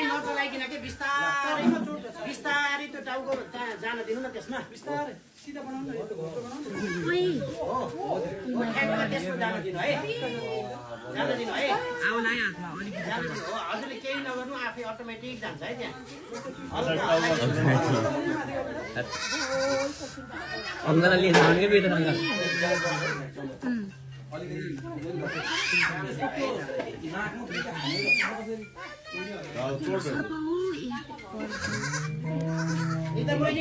नचलाइकिन के बिस्तारै बिस्तारै त्यो टाउको जान दिनु न त्यसमा बिस्तारै सिधा बनाउनु त्यसको जान दिनु है जान दिनु है हजुरले केही नगर्नु आफै अटोमेटिक जान्छ है त्यहाँ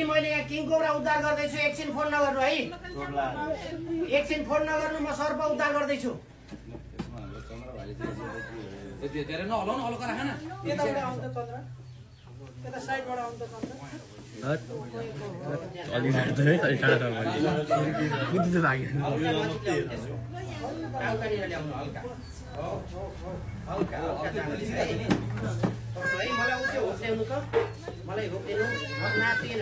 मैले यहाँ किङ कोब्रा उद्धार गर्दैछु एकछिन फोन नगर्नु है एकछिन फोन नगर्नु म सर्प उद्धार गर्दैछु मलाई रोक्दिनु नातिकिन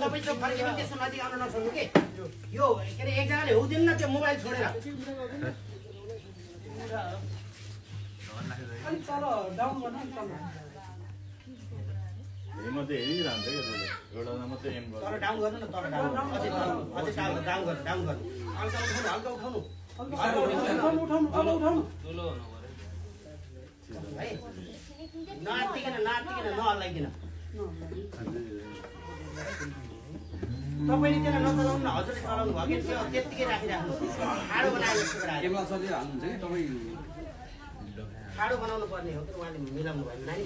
तपाईँ त्यो फर्केर त्यसको नजिक आउन नसक्नु के यो के अरे एकजनाले हुँदैन न त्यो मोबाइल छोडेर तर डाउन गर्नु न तर डाउन गर्नु हल्का उठाउनु नातिकिन नहल्लाइकिन तपाईँले त्यसलाई नचलाउनु न हजुरले चलाउनु भयो कि त्यत्तिकै राखिराख्नु ठाडो बनाएर ठाडो बनाउनु पर्ने हो कि उहाँले मिलाउनु भयो नानी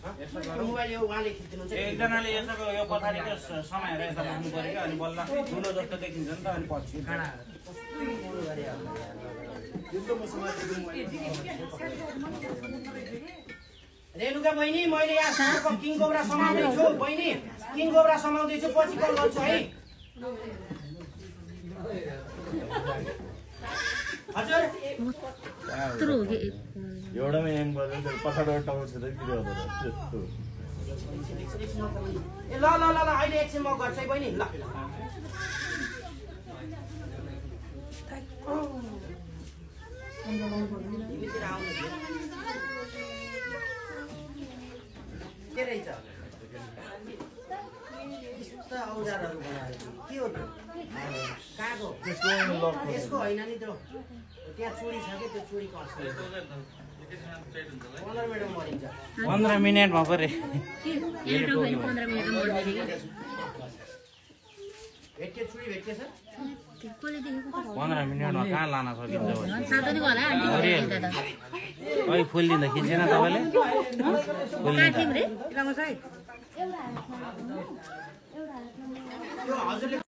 मोबाइल यो उहाँले खिचिदिनुहुन्छ एकजनाले यसको यो पछाडिको समाएर यता राख्नु पर्यो क्या अनि बल्ल ठुलो जस्तो देखिन्छ नि त अनि पछि रेणुका बहिनी मैले यहाँ सहरको किङ कोब्रा समाउँदैछु बहिनी किङ कोब्रा समाउँदैछु पछि कल गर्छु है हजुर एउटामै एम गरेर पछाडिबाट टाउको छ त के हो ए ल अहिले एकछिन म गर्छु है बहिनी ल के रहेछ औजारहरू बनाएर के हो त्यो कहाँको यसको होइन नि त्यो त्यहाँ चुडी छ कि त्यो चुडी कस्तो 15 मिनटमा मरिन्छ 15 मिनेटमा परे भेट्यो चुडी भेट्यो सर 15 मिनेटमा कहाँ लान सकिन्छ खै फुलिदिँदा खिचेन तपाईँले हजुरले